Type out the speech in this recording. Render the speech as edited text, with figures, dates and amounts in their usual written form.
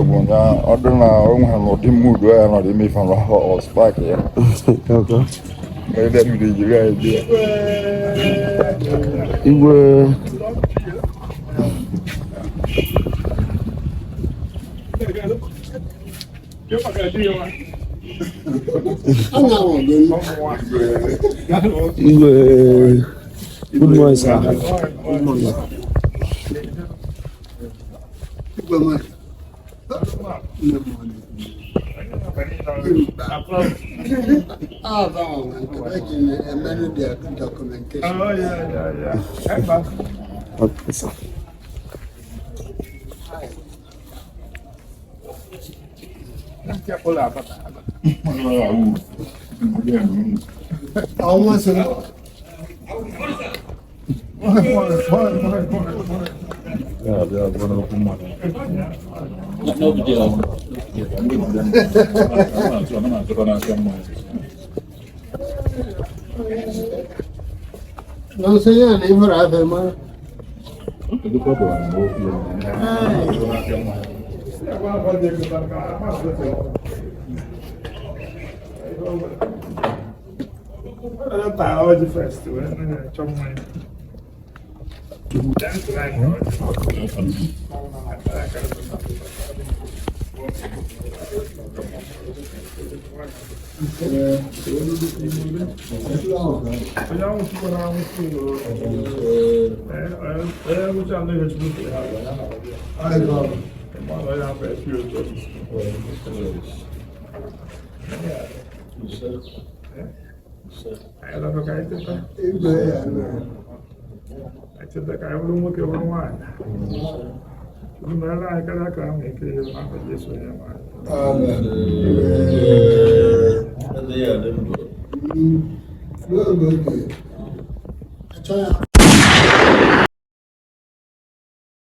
Bụ ya ọ dị na o nwere n'ụdị mood ya nọdụ ime ife ọ spark ya. Ebe mmiri jiri ya ebi ya. Igwe. Igwe. Good morning, sir. Good morning. Oh, yeah. Okay, sir. No big deal. Não sei, nem morava, mano.